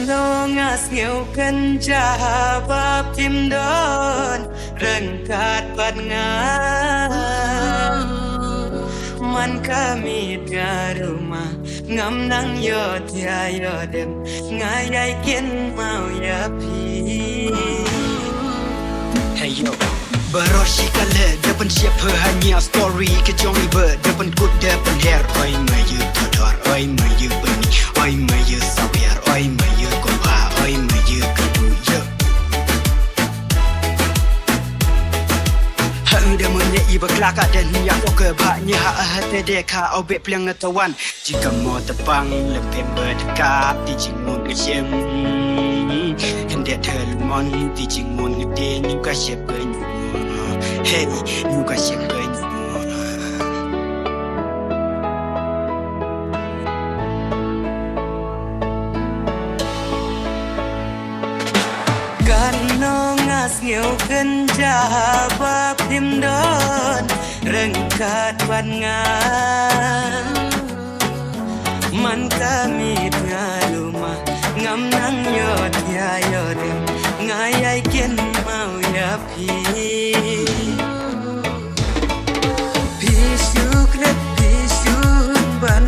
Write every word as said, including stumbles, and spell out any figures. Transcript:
Nong nga sngew kynja ba phim don ryngkat bad nga. Man ka miet nga ruh ma ngam nang ïoh ïa ïoh dem, nga ïai kynmaw ïa phi. Hey yo. Baroh shi kali da pynshai pyrshah ha ïa story ka jong i ba da pynkut da pynher. Oi ma ïa tador, oi ma ïa bani, oi ma ïa sawiar, oi ma ïa kumba, oi ma ïa kabu ïa. Ha u da mun ïa i ba kla ka den ïa ko ka ba ïa ha ha te de ka au be pliang na tawan. Jingkam mo ta pang lem pem ba ta ka ti jingmut nga shem. Kan de thel mon ti jingmut nga de ñu ka shep ka ñu. Hey, ñu ka shep ka ñu. Kan nong nga sngew kynja ba phim don ryngkat bad nga. Man ka miet nga ruh ma ngam nang ïoh ïa ïoh dem, nga ïai kynmaw ïa phi. Phi shu klet, phi shu hun ban